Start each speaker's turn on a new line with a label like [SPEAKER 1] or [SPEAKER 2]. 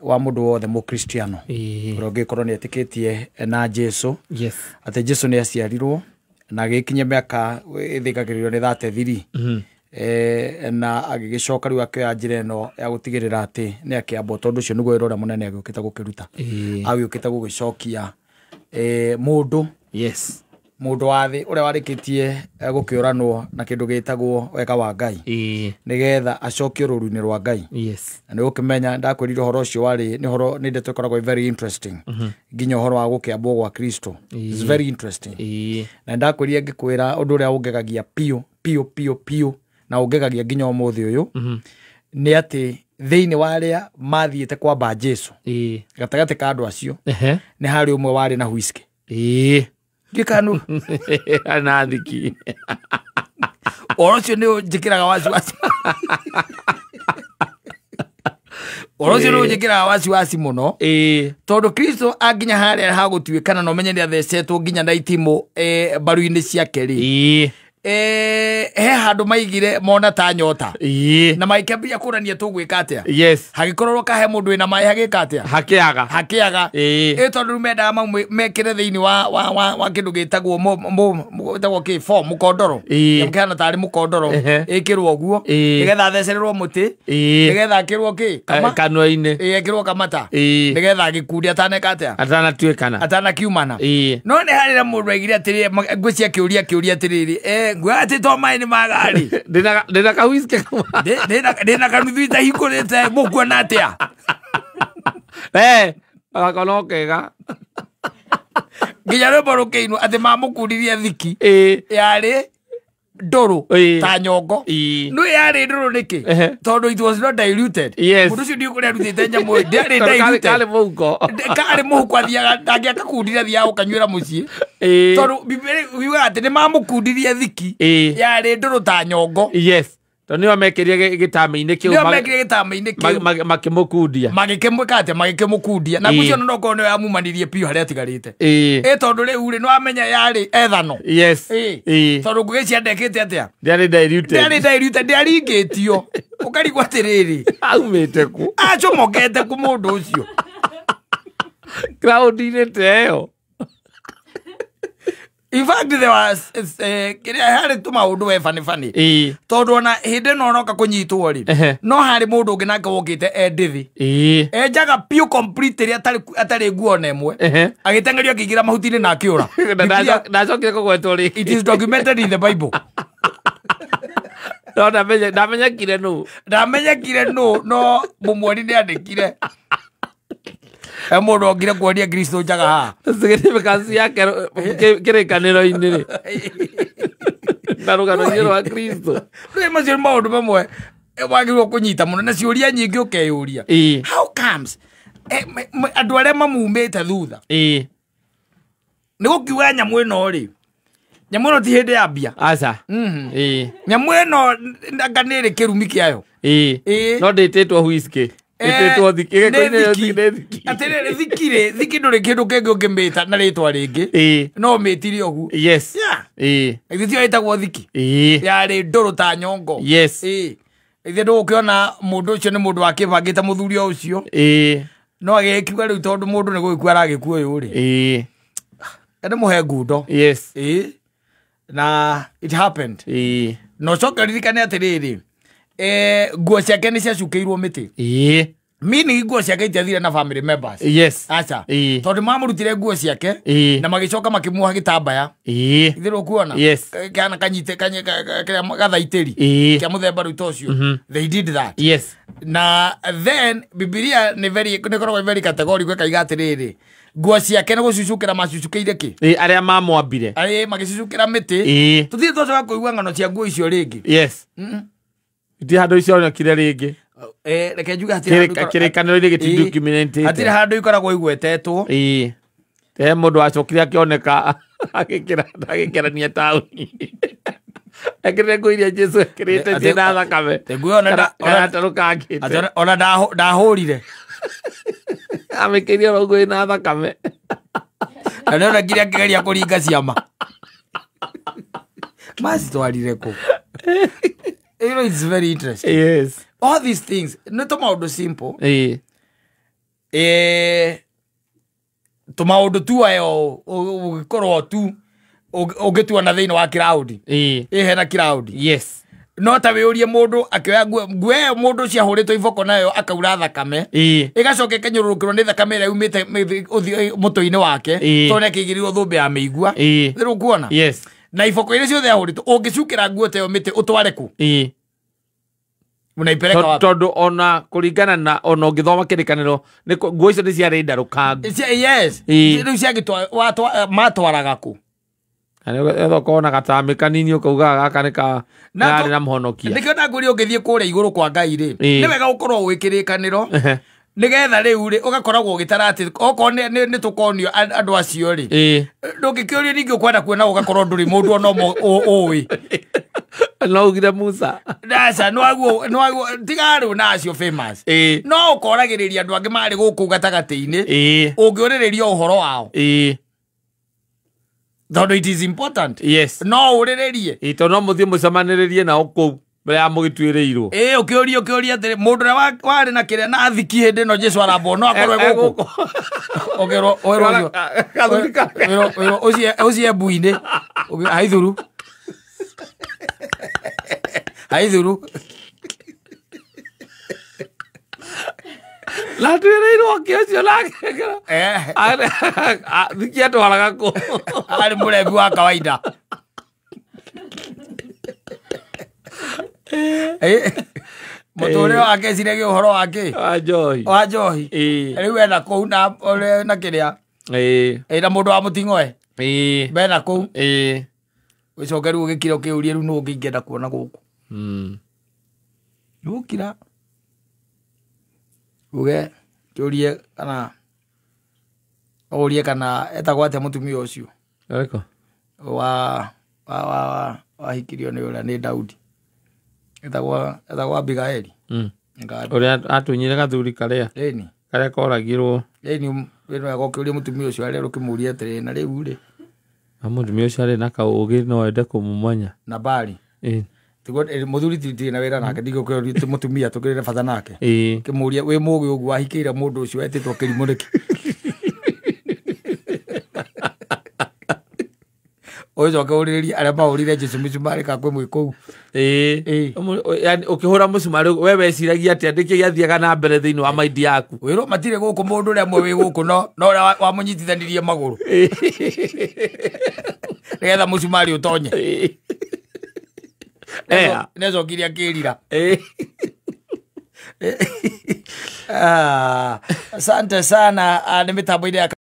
[SPEAKER 1] Wa mũndũ wothe mũkristiano ũrĩa ũngĩkorwo nĩ etĩkĩtie na Jesu, atĩ Jesu nĩ aciarirwo na agĩkinyia mĩaka ĩthĩkagĩrĩrio nĩ 33, na agĩgĩcoka rĩu akĩoya njĩra ĩno ya gũtigĩrĩra atĩ nĩ akĩambwo, tondũ ũcio nĩguo wĩra ũrĩa mũnene agĩũkĩte gũkĩruta, agĩũkĩte gũgĩcokia mũndũ, mũndũ wa thĩ ũrĩa warĩkĩtie gũkĩũranwo na kĩndũ gĩtagwo wega wa Ngai, nĩgetha acokio rũru-inĩ rwa Ngai. Na nĩ ũkĩmenya ndakwĩrire ũhoro ũcio warĩ nĩ ũhoro, nĩ ndeto ĩkoragwo ĩ very interesting, nginya ũhoro wa gũkĩambwo gwa Kristo is very interesting. Na ndakwĩrire ngĩkwĩra ũndũ ũrĩa ũngegagia piũ piũ piũ piũ na ũngegagia nginya ũmũthĩ ũyũ nĩ atĩ thĩinĩ wa arĩa mathiĩte kwamba Jesu, gatagatĩ ka andũ acio nĩ harĩ ũmwe warĩ na whisky. Ngĩkanu
[SPEAKER 2] Na thiki.
[SPEAKER 1] Ũhoro ũcio nĩ ũnjĩkĩraga wasiwasi, ũhoro ũcio nĩ ũnjĩkĩraga wasiwasi mũno, tondũ Kristo anginya harĩa hagũtuĩkana na ũmenye nĩ athecetwo nginya na itimũ mbaru-inĩ ciake rĩ, he handũ maigire mona ta nyota na magĩkĩambia kũrania tũgwĩka atĩa. Hagĩkorwo kahe mũndũ wĩna maĩ hagĩka atĩa?
[SPEAKER 2] Hakĩaga.
[SPEAKER 1] Hakĩaga. Ĩ tondũ rĩu mendaga mau mekĩre thĩinĩ wa kĩndũ gĩtagwo gĩtagwo kĩ form mũkondoro. Kĩamũ kĩhana tarĩ mũkondoro, ĩkĩrwo ũguo nĩgetha athecererwo mũtĩ, nĩgetha akĩrwo kĩ kama
[SPEAKER 2] Kanua-inĩ.
[SPEAKER 1] Ĩ, ekĩrwo kamata, nĩgetha agĩkunde ataneka atĩa?
[SPEAKER 2] Atanatuĩkana.
[SPEAKER 1] Atanakiumana. No nĩ harĩ na mũndũ aigire atĩrĩrĩ, ngwĩcia kĩũria kĩũria atĩrĩrĩ, nguoya atĩ to maĩ nĩ magarĩ.
[SPEAKER 2] Ndĩna ka whisky kama.
[SPEAKER 1] Ndĩna kanuthu itahingũrĩte, mũkuona atĩa?
[SPEAKER 2] Gako no kega.
[SPEAKER 1] Nginya rwĩmbo rũkĩinwo atĩ mamũkundirie thiki yarĩ ndũrũ ta nyongo. No yarĩ ndũrũ nĩkĩ? Tondũ it was not diluted. Mũndũ ũcio ndiũ kũrĩa arutĩte nyamũ ĩyo, ndĩarĩ
[SPEAKER 2] Tondũ
[SPEAKER 1] diluted.
[SPEAKER 2] Karĩ mũhuko.
[SPEAKER 1] Karĩ mũhuko, athiaga ndangĩakakundire, athiaga gũkanyuĩra mũciĩ, tondũ Bibilia yugaga atĩ nĩ mamũkundirie thiki yarĩ ndũrũ ta nyongo.
[SPEAKER 2] Yes, tondũ nĩo mekĩrire gĩtama-inĩ kĩu.
[SPEAKER 1] Nĩo mekĩrire gĩtama-inĩ kĩu.
[SPEAKER 2] Makĩmũkundia.
[SPEAKER 1] Magĩkĩmwĩka atĩa? Magĩkĩmũkundia. Na ngũcio no korwo nĩyo yamumanirie piũ harĩa atigarĩte. Ĩ tondũ rĩu rĩ, nĩwamenya yarĩ ethano. Tondũ ngũgĩcia ndekĩte atĩa?
[SPEAKER 2] Ndĩarĩ diluted.
[SPEAKER 1] Ndĩarĩ diluted, ndĩaringĩtio, ũkarigwo atĩrĩrĩ,
[SPEAKER 2] aumĩte kũ?
[SPEAKER 1] Acomokete kũ mũndũ ũcio?
[SPEAKER 2] Crowd-inĩ ta ĩyo.
[SPEAKER 1] In fact, there was kĩrĩa harĩ tũmaũndũ we bani bani, tondũ ona hĩndĩ ĩno onoka kũnyitwo rĩ, no harĩ mũndũ ũngĩ nake wokĩte e ndĩthĩ, enjaga piũ complete ĩrĩa atarĩ nguo ona ĩmwe, agĩteng'erio akĩingĩra mahuti-inĩ na akĩũra.
[SPEAKER 2] Na ndacokire kũgwetwo rĩngĩ.
[SPEAKER 1] It is documented in the Bible.
[SPEAKER 2] No ndamenyekire nũ.
[SPEAKER 1] Ndamenyekire nũ, no mũmuoni nĩ andĩkire he mũndũ okire kuonia Kristo njaga haha.
[SPEAKER 2] Significance yake kĩrĩkanĩro-inĩ rĩ na rũgano-inĩ rwa Kristo.
[SPEAKER 1] Rĩu macio nĩ maũndũ mamwe wagĩrĩirwo kũnyita mũno na ciũria nyingĩ ũkeyũria, how comes andũ arĩa mamumĩte thutha nĩ gũkiuga nyamũ ĩno rĩ, nyamũ ĩno ti hĩndĩ ya mbia.
[SPEAKER 2] Aca.
[SPEAKER 1] Nyamũ ĩno anga nĩ ĩrĩ kĩrumi kĩayo.
[SPEAKER 2] No ndĩtĩtwo whisky, ĩtĩtwo thiki.
[SPEAKER 1] Nĩ
[SPEAKER 2] Gĩkũyũ-inĩ
[SPEAKER 1] thiki.
[SPEAKER 2] nĩ thiki.
[SPEAKER 1] Atĩrĩrĩ, thiki rĩ, thiki ndũrĩ kĩndũ kĩngĩ ũngĩmĩta na rĩtwa rĩngĩ, no mĩtire ũguo. Ithuĩ tiyo ĩtagwo thiki yarĩ ndũrũ ta nyongo. Ithuĩ ndũgũkĩona mũndũ ũcio nĩ mũndũ wakĩbangĩte mũthuri o ũcio, no agĩkiuga rĩu tondũ mũndũ nĩ gũgĩkua aragĩkua ũyũ rĩ, ende mũhe ngundo. Na it happened. Na ũcoke ũririkane atĩrĩrĩ, nguo ciake nĩ ciacukĩirwo mĩtĩ, meaning nguo ciake itiathire na family members. Aca, tondũ mamũrutire nguo ciake na magĩcoka makĩmuoha gĩtambaya. Itherũ kuona kana kanyite kĩrĩa gathaitĩri kĩa mũthemba rĩu ta ũcio. They did that. Na then Bibilia nĩ very, nĩ ĩkoragwo very categorical, ĩkaiga atĩrĩrĩ, nguo ciake nĩ gũcucukĩra macucukĩire kĩ?
[SPEAKER 2] Arĩa mamwambire.
[SPEAKER 1] Arĩ magĩcucukĩra mĩtĩ. Tũtirĩ twacoka kũigua ng'ano cia nguo icio rĩngĩ.
[SPEAKER 2] Itirĩ handũ icionekire rĩngĩ.
[SPEAKER 1] Reke njuge hatirĩ handũ
[SPEAKER 2] Kĩrĩkanĩro-inĩ gĩtidocumentĩte.
[SPEAKER 1] Hatirĩ handũ ikoragwo igwetetwo.
[SPEAKER 2] He mũndũ wacokire akĩoneka agĩkĩrania taũni ekĩrĩte nguo iria Jesu ekĩrĩte ciĩna thakame.
[SPEAKER 1] Nguo ona
[SPEAKER 2] Kana atarũkangĩte.
[SPEAKER 1] Atĩ ona ndahũrire.
[SPEAKER 2] Amĩkĩrie oro nguo ĩna thakame.
[SPEAKER 1] Na nĩ onekire akĩgeria kũringa ciama macitwarire kũ. You know, it's very interesting, all these things nĩ tũ maũndũ simple. Tũmaũndũ tu ayo ũgĩkorwo tu ũngĩtuona thĩinĩ wa kiraudi. Ĩ hena kiraudi.
[SPEAKER 2] Yes.
[SPEAKER 1] No ta wĩũrie mũndũ akĩoya nguo ĩyo mũndũ ũcio ahũrĩtwo iboko nayo akaura thakame. Ĩgacoka ĩkanyũrũrũkĩrwo nĩ thakame ĩrĩa yumĩte mũtwe-inĩ wake. Tondũ nĩakĩigĩrĩirwo thũmbĩ ya mĩigua. Rĩu ũkuona?
[SPEAKER 2] Yes.
[SPEAKER 1] Na iboko iria ciothe ahũrĩtwo ũngĩcukĩra nguo ta ĩyo mĩtĩ ũtware kũ? Unaipeleka wapi?
[SPEAKER 2] Tondũ ona kũringana na ona ũngĩthoma kĩrĩkanĩro nguo icio nĩ ciarĩ ndarũkangu.
[SPEAKER 1] Yes. Rĩu matwaraga kũ?
[SPEAKER 2] Etha ũkona gatamĩ kanini ũkauga gaka nĩ ka yarĩ na mũhonokia.
[SPEAKER 1] Nĩkĩo ndangũria ũngĩthiĩ kũrĩa igũrũ kwa Ngai rĩ, nĩ wega gũkorwo ũĩ kĩrĩkanĩro nĩgetha rĩu rĩ ũgakoragwo ũgĩtara atĩ okorwo nĩ tũkonio andũ acio rĩ, ndũngĩkĩũrio ningĩ ũkwenda kuona ũgakorwo ndũrĩ mũndũ ona ũmwe ũĩ.
[SPEAKER 2] No ugire Musa.
[SPEAKER 1] Aca, nĩwaguo tiga rĩu na acio famous. No ũkoragĩrĩria andũ angĩ marĩ gũkũ gatagatĩ-inĩ, ũngĩũrĩrĩria ũhoro wao. Tondũ it is important.
[SPEAKER 2] Yes.
[SPEAKER 1] No ũrĩrĩrie.
[SPEAKER 2] Tondũ no mũthiĩ mũcemanĩrĩrie nao kũu mbere ya mũgĩtuĩrĩirwo.
[SPEAKER 1] Ũkĩũria atĩrĩ, mũndũ ũrĩa warĩ na kĩrĩa na thiki hĩndĩ ĩno Jesũ arambwo no akorwo e gũkũ. Ũkĩrwo, ũcio. Ũkĩrwo, ũcio e mbui-inĩ. Haithuru. Haithuru.
[SPEAKER 2] Na tuĩrĩirwo kĩ ũcio nake? Thiki atwaraga kũ?
[SPEAKER 1] Arĩ mũrebi wa kawaida. Mũtũrĩre wake eciragia ũhoro wa kĩ?
[SPEAKER 2] Wa njohi.
[SPEAKER 1] Wa njohi. Rĩu ena kũu na kĩrĩa. Na mũndũ wa mũting'oe. Mena kũu. Ũcoke rĩu ũgĩkira ũkĩũrie rĩu nũ ũngĩ ingĩenda kuona gũkũ. Ũgũkira. Uge kĩũrie kana ũrie kana etagwo atĩa mũtumia ũcio.
[SPEAKER 2] Ũrĩkũ?
[SPEAKER 1] Wahikirio nĩ ũrĩa nĩ Daudi. Etagwo Abigaili.
[SPEAKER 2] Ũrĩa atunyire gathuri karĩa.
[SPEAKER 1] Ĩni.
[SPEAKER 2] Karĩa koragirwo.
[SPEAKER 1] Ĩni, wĩna wega ũkĩũria mũtumia ũcio arĩa ũkĩmũria atĩrĩ na rĩu rĩ.
[SPEAKER 2] Na mũtumia ũcio arĩ na kaũgĩ no ende kũmũmenya.
[SPEAKER 1] Nabali. Tiguo mũthuri tirĩ na wĩra nake ndigũkĩũria mũtumia tũkĩrĩ bata nake. Kĩmũria wĩ mũgĩ ũguo wahikĩire mũndũ ũcio wetĩtwo kĩrimũ nĩkĩ? Ũcoke ũrĩrĩrie arĩa mahũrire Jesũ mĩcumarĩ ka kwĩ mwĩ kũu.
[SPEAKER 2] Yaani ũkĩhũra mũcumarĩ we weciragia atĩa nĩkĩ gĩathiaga na mbere thĩinĩ wa maindi yaku?
[SPEAKER 1] Wĩrwo matirĩ gũkũ mũndũ ũrĩa mwe wĩ gũkũ no ũrĩa wamũnyitithanirie magũrũ. Nĩgetha mũcumarĩ ũtonye. Nĩacokirie akĩrira. Asante sana nĩ mĩtambo-inĩ ya